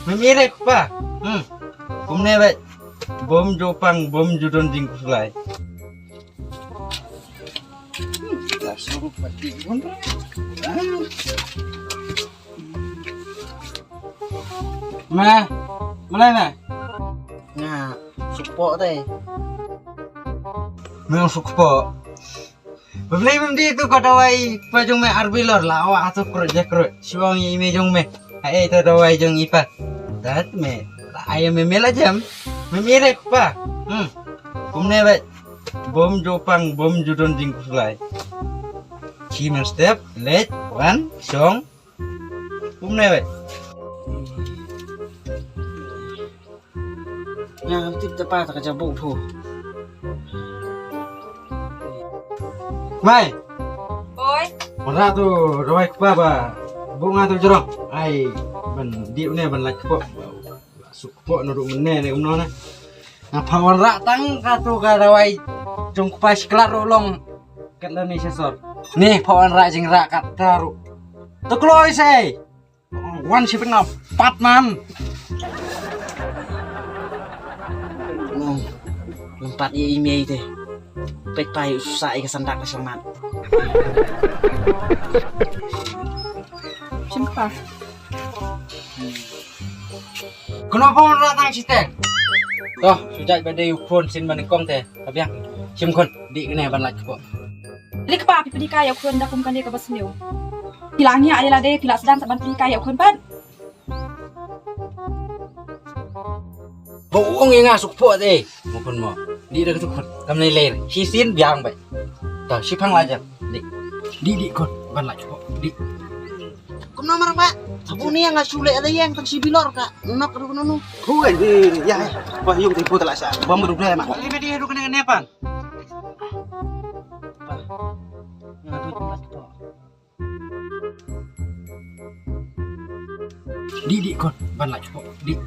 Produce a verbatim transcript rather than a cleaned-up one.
Mem ire kpa. Hmm. Kumne beit. Bym ju pang, bym ju don jingkhuslai. La suruh pati pun. Ma, malai ma. Nga, suk kpoh te. Me suk kpoh. Balei mem dih tu ka dawai pa jong me ar bilor la wa tu krut je krut. Shu ong i me jong me. Haei tu dawai jong i pa. Dat me. Ai me me la jem. Mem ire kpa. Hmm. Kumne beit. Bym ju pang, bym ju don jingkhuslai. Shi mem step, leit, wan, shong. Kumne beit. Nga ngam tip te pa ta ka jabu phu. Mai. Oi. Wanrah tu dawai kpa ba. Buh nga tu jrong. Ai, ban dih une ban lait kpoh. Suk kpoh na ruh mynne ne kumno ne. Nga pha wanrah tang ka tu ka dawai jong kpa shi klat ruh long. Kat la ni sha sor. Ni pha wanrah jingrah kat ta ruh. Tu kloi sei. Wan shi pynngam pat man. Nong. Lem pat ïa i mei te. Peit pa ïa u susah ïa ka sandak ka selamat. Shim pa. Kano pun ra tang siteng. Toh, shu jait ba dei u khun sien ba nyngkong te. Ka biang. Shim khun, dih kane ban lait kpoh. Lei kpa phi pynhikai ïa u khun da kum kane kaba sniew. Phi la ngiah ïa lade, phi la sdang sa ban pynhikai ïa u khun pat. Ba u ong ïa nga suk kpoh te. Mo khun mo. Dih da ka tu khun. Kam nai ler. Shisien biang bai. Toh, shiphang la jang. Dih. Dih, dih khun. Ban lait kpoh. Dih. Kumno marang ba? Sabu ni nga shu leh da ïeng tang shi bilor ka. Nok ruh nanu. Hu eh, eh, ya eh. Ba yung te pu tala sa. Bam ruh deh ma. Ni bedi ruh kene kene pan. Nga tu tu. Dih, dih khun, ban lait kpoh. Dih.